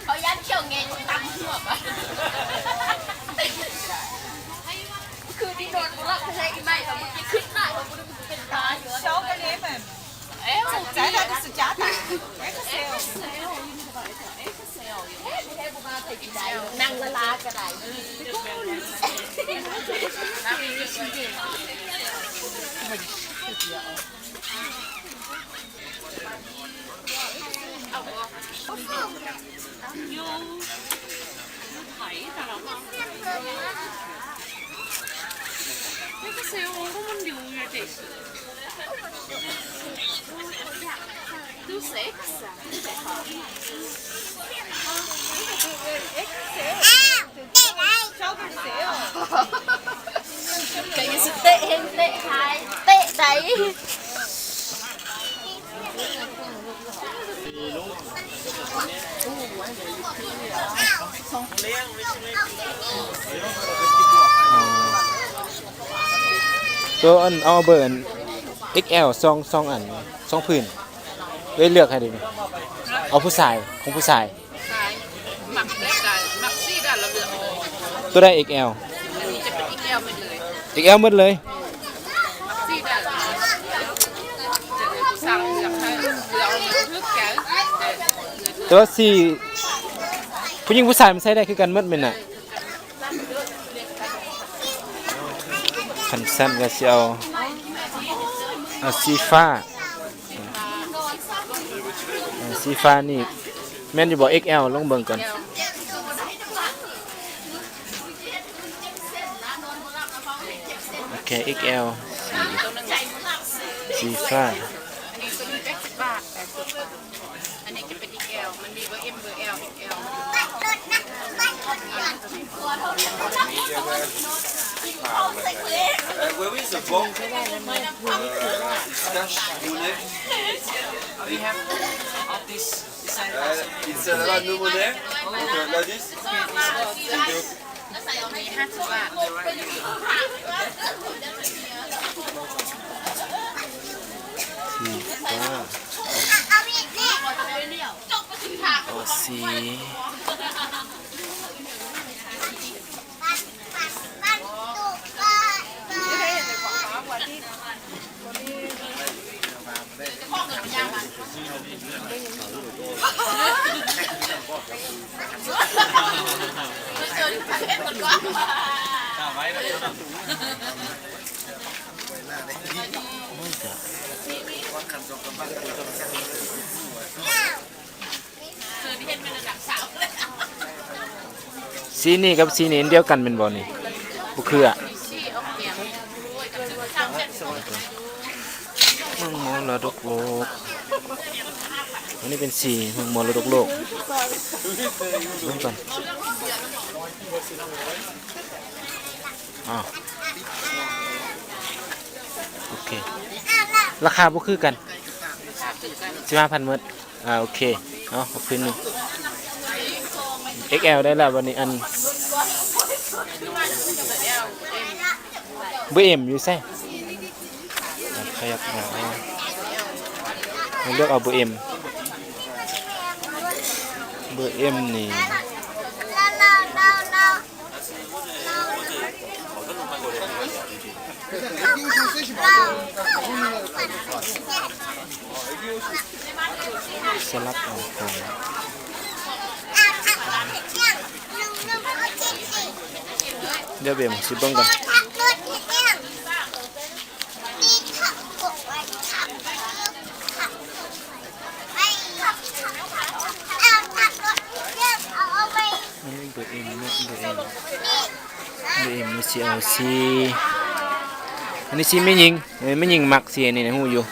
เขาย้านเขียวเงยตำหัวปะ คือที่นอนบ่หลับแท้ๆ อีใหม่ เขาบ่คิดขึ้นหน้า เขาบ่ได้เป็นตาอยู่ เช้ากันนี้แม่น เอ้า สุดใจแล้วก็สุดจ้าตา นั่งละลาก็ได้ ໂຕອັນ ເອົາເບີອັນ ເອັກແອລ ສອງ ສອງອັນ ສອງຜືນ ເອີຍ ເລືອກໃຫ້ເດ້ ເອົາຜູ້ຊາຍ ຂອງຜູ້ຊາຍ ຊາຍ ມັກແບບໃດ ມັກສີໃດລະເລືອກເລີຍ ໂຕໃດ ເອັກແອລ ອັນນີ້ຈະເປັນ ເອັກແອລ ໝົດເລີຍ ເອັກແອລ ໝົດເລີຍ ສີໃດ ຈະເລືອກ ຜູ້ຊ່າງເລືອກໃຫ້ ເລືອກເອົາທີ່ຖືກໃຈ ແຕ່ວ່າສີ ຜູ້ຍິງຜູ້ຊາຍມັນໃສ່ໄດ້ຄືກັນໝົດແມ່ນນະ ຄັນຊັ້ນກໍຊິເອົາ ເອົາສີຟ້າ ເອີ ສີຟ້ານີ້ແມ່ນຢູ່ບໍ່? ເອັກແອລ ລອງເບິ່ງກ່ອນ ໂອເຄ ເອັກແອລ ສີ ສີຟ້າ ອັນນີ້ຈະເປັນ ເອັກແອລ ມັນມີເບີ ເອັມ ເບີ ແອລ ເອັກແອລ Uh, where is the book? Uh, stash money? We have all this. Uh, it's a lot of money. Okay, like this. Thank you. ສີຟ້າ ໂອ ສີ ສີນີ້ກັບສີນີ້ອັນດຽວກັນແມ່ນບໍ່ນີ້? ບໍ່ຄືອະ ເມືອງມໍລະດົກໂລກ ອັນນີ້ເປັນສີເມືອງມໍລະດົກໂລກ ເບິ່ງກ່ອນ ອ້າວ ໂອເຄ ລາຄາບໍ່ຄືກັນ ສິບຫ້າພັນໝົດ ອ່າ ໂອເຄ ເອົາ ເອົາຄືນໜຶ່ງ ເອັກແອລ ໄດ້ແລ້ວ ບັດນີ້ອັນ ເບີ ເອັມ ຢູ່ໃສ? ອ່າ ຂະຫຍັບມາ ເລືອກເອົາເບີ ເອັມ ເບີ ເອັມ ນີ້ ສະຫຼັບເອົາຂອງ ດຽວເບິ່ງ ຊິເບິ່ງກ່ອນ. ເບີ ເອັມ ເນາະ ເບີ ເອັມ ເບີ ເອັມ ນີ້ຊິເອົາສີ ອັນນີ້ສີແມ່ຍິງ ເອີ ແມ່ຍິງມັກສີອັນນີ້ນະ ຮູ້ຢູ່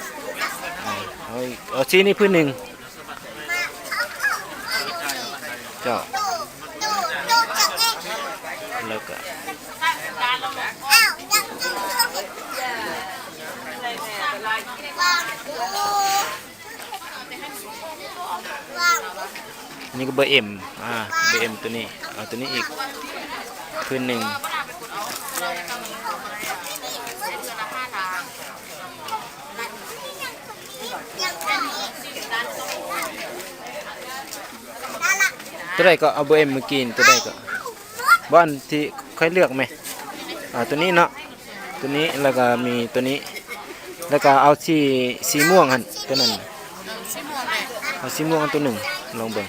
ເອົາ ເອົາສີນີ້ພື້ນໜຶ່ງ ເຈົ້າ ແລ້ວກະ ນີ້ກໍເບີເອັມ ອ່າ ເບີເອັມໂຕນີ້ ເອົາໂຕນີ້ອີກ ຄືນໜຶ່ງ. ໂຕໃດກໍເອົາເບີເອັມມື້ກີ້ນີ້ ໂຕໃດກໍ ບໍ່ ອັນທີ່ຂ້ອຍເລືອກແມ ອ່າ ໂຕນີ້ເນາະ ໂຕນີ້ ແລ້ວກໍມີໂຕນີ້ ແລ້ວກໍເອົາສີ ສີມ່ວງຫັ້ນ ໂຕນັ້ນ ເອີ ສີມ່ວງແຫຼະ ເອົາສີມ່ວງໂຕໜຶ່ງ ລອງເບິ່ງ.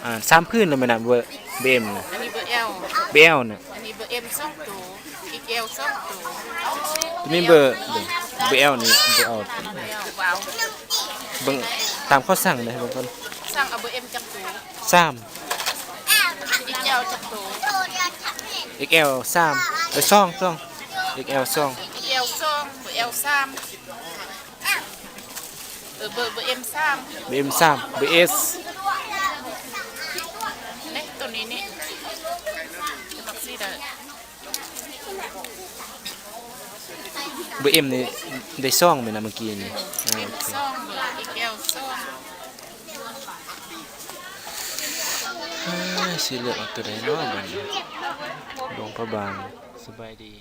ອ່າ ສາມພື້ນແລ້ວແມ່ນນະ ເບີ ເບີເອັມນະ ອັນນີ້ເບີແອລ ເບີແອລນະ ອັນນີ້ເບີເອັມສອງໂຕ ເອັກແອລສອງໂຕ ໂຕນີ້ເບີ ເບີແອລນີ້ ເບີແອລ ເບິ່ງຕາມເຂົາສັ່ງເດ້ ເບິ່ງກ່ອນ ສັ່ງເອົາເບີເອັມຈັກໂຕ? ສາມ ເອັກແອລຈັກໂຕ? ເອັກແອລສາມ ເອີ ສອງ ສອງ ເອັກແອລສອງ ເອັກແອລສອງ ເບີແອລສາມ ເອີ ເບີ ເບີເອັມສາມ ເບີເອັມສາມ ເບີເອສ ເດ້ ໂຕນີ້ນີ້ ມັກສີໃດ? ເບີເອັມນີ້ໄດ້ສອງແມ່ນນະ ເມື່ອກີ້ນີ້ ເອັມສອງ ເບີເອັກແອລສອງ ເອີ ຊິເລືອກເອົາໂຕໃດເນາະບາດນີ້? ຫຼວງພະບາງ ສະບາຍດີ.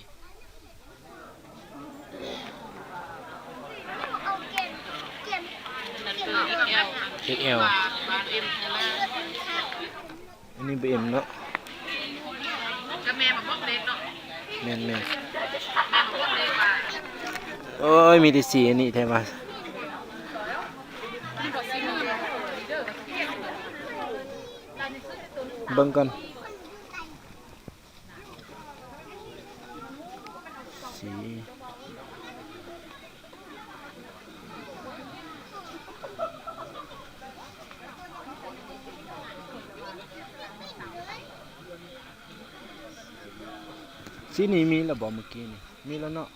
ເອັກແອລ ອັນນີ້ບີເອັມເນາະ ແມ່ນໆ ໂອ້ຍ ມີແຕ່ສີອັນນີ້ແທ້ວ່າ ເບິ່ງກ່ອນ. ສີ ສີນີ້ມີແລ້ວບໍ່ ເມື່ອກີ້ນີ້? ມີແລ້ວເນາະ.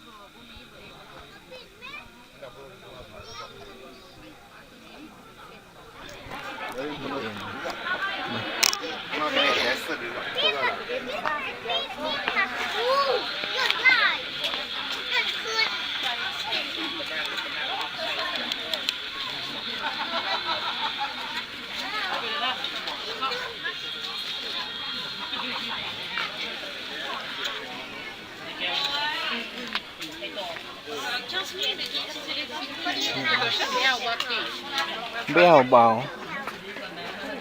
ບໍ່ເອົາ ບໍ່ເອົາ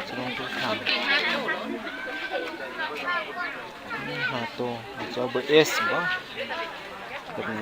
ຈະລົງໂທຖາມ ຫ້າໂຕ ເຈົ້າເບີເອສບໍ່? ແບບນີ້